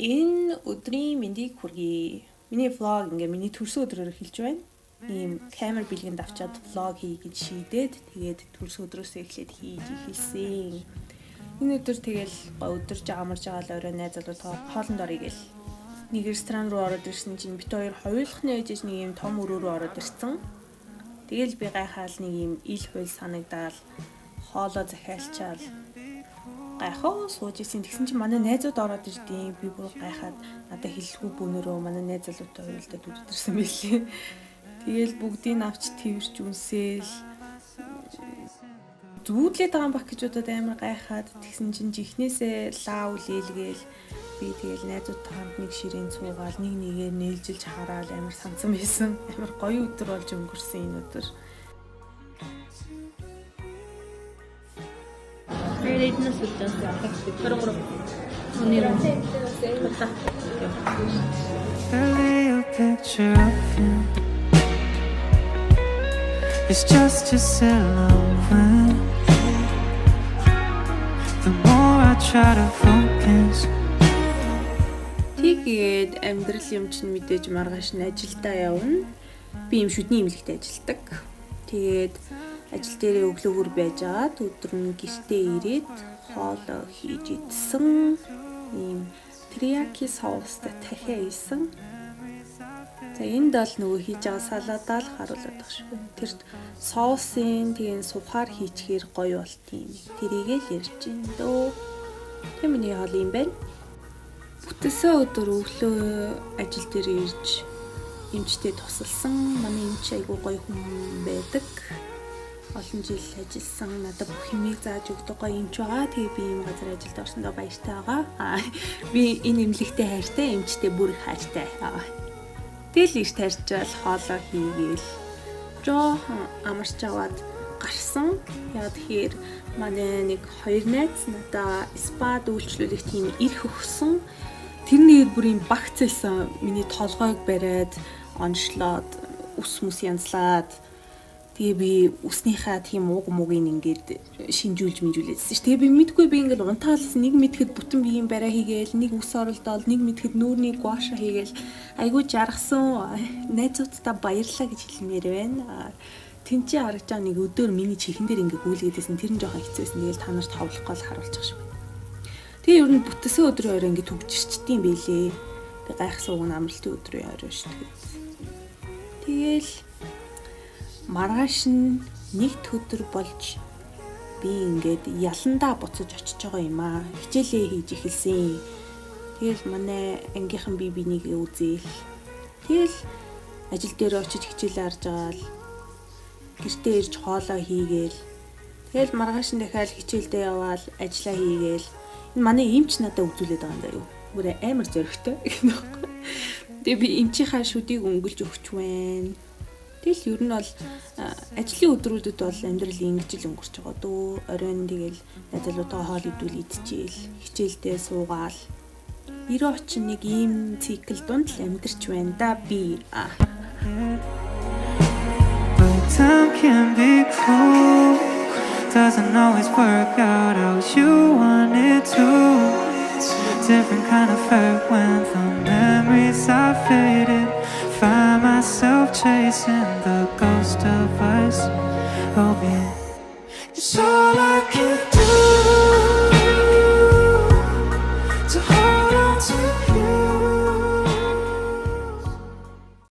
Энэ өдрийн мэндийг хүргэе. Миний vlog ингээ миний төрсөн өдрөөр эхэлж байна. Ийм камер бэлгэнд авчаад vlog хий гэж шийдээд, тэгээд төрсөн өдрөөсөө эхлээд хийж эхэлсэн. Энэ өдөр тэгэл гой өдөрж амарж байгаа л орой найз залуутаа хоолнд оръё гэл. Нэг ресторан руу ороод ирсэн чинь бид хоёр хоёулахны ээжэж нэг юм том өрөө рүү ороод ирсэн. Тэгэл би гайхаал, нэг юм ил хууль санагдаал, хоолоо захиалчаал гайхаа сууж исэн. Тэгсэн чинь манай найзууд ороод ирдیں۔ Би бүр гайхаад, надад хэллэгүй бөөнөрөө манай найз залуутай уйлдаад өдөрсөн байлээ. Тэгэл бүгдийг авч тэрч үнсээл, зүүдлээд байгаа юм бах гэж бодоод амар гайхаад, тэгсэн чинь жихнээсээ лаа үлээлгээл би тэгэл найзуудтай хамт нэг ширээнд суугаал, нэг нэгээр нээлжилж хараал амар сансан байсан. Амар гоё өдөр болж өнгөрсөн энэ өдөр. Lateness 23. 오늘은 좋다. Barely a picture of him. It's just a silhouette. The more I try to focus. Тэгээд амьдрал юм чинь мэдээж маргааш нь ажилдаа явна. Би юм шүдний эмнэлэгт ажилладаг. Тэгээд ажил дээрээ өглөөгөр байж агаад өдөр нь гэртээ ирээд хоол хийж идсэн. Ийм teriyaki соустай дахиа исэн. За, энд бол нөгөө хийж байгаа салатаа л харуулдаг байгаа шүү. Тэр соусын тэгээ сухаар хийчихээр гоё болтiin. Тэрийг л ярьж байна дөө. Тэг миний хоол юм байна. Бүтэлсэн өдөр өглөө ажил дээр ирж эмчтэй тусалсан. Манай эмч айгуу гоё хүн байдаг. Олон жил ажилласан, надад бүх юмыг зааж өгдөг гоё эмч байгаа. Тэгээ би ийм газар ажилд орсондоо баяртай байгаа. Аа, би энэ эмнэлэгтэй хайртай, эмчтэй бүр их хайртай. Аа. Тэгэл ир тарьчаал, хоолоо хийгээл жоохон амарч аваад гарсан. Яг тэгэхээр манай нэг хоёр найз надаа spa үйлчлүүлэх тийм эрх өгсөн. Тэр нэр бүр юм багц байсан. Миний толгойг бариад, онцлоод, үс мүс янзлаад, тэгээ би үснийхаа тийм уг мугийг ингээд шинжүүлж минжүүлээдсэн ш. Тэгээ би мэдгүй, би ингээд унтаалсан, нэг мэдхэд бүтэн биеийн бариа хийгээл, нэг үс оролдоол, нэг мэдхэд нүүрний gua sha хийгээл айгүй жаргасан. Найзуудтай баярлалаа гэж хэлмээр байна. Тэнцээ харагч байгаа нэг өдөр миний чихэн дээр ингээд гүйлгээдсэн. Тэр нь жоохон хэцүү байсан. Тэгэл та нарт ховлох гол харуулчих шиг. Тэгээ ер нь бүтээсэн өдрийн орой ингээд төгжирчдийн байлээ. Би гайхсан, уг нь амралтын өдрийн орой шүү дээ. Тэгэл маргааш нь нэгд өдөр болж би ингээд яландаа буцаж очиж байгаа юм аа. Хичээлээ хийж эхэлсэн. Тэгэл манай ангийнхан би бинийг үзээл. Тэгэл ажил дээр очиж хичээлээ харж байгаа л гэртээ ирж хоолоо хийгээл. Тэгэл маргааш нь дахиад хичээлдээ яваал, ажиллаа хийгээл. Энэ манай эмч надад үзүүлээд байгаа юм даа юу. Бүр амар зөрөгтэй гэх юм. Тэгээ би эмчийнхаа шүдийг өнгөлж өгч байна. Тэгэл ер нь бол ажлын өдрүүдэд бол амьдрал ингэж л өнгөрч байгаа дөө. Оройн тэгэл найз залуутайгаа хоол идвэл идчихээл, хичээлдээ суугаал. 90 очин нэг ийм цикл дунд л амьдарч байна да би. But time can be cruel. Doesn't always work out how you want it to. Different kind of hurt when the memories are faded. Find myself chasing the ghost of us. Hoping it's all I can.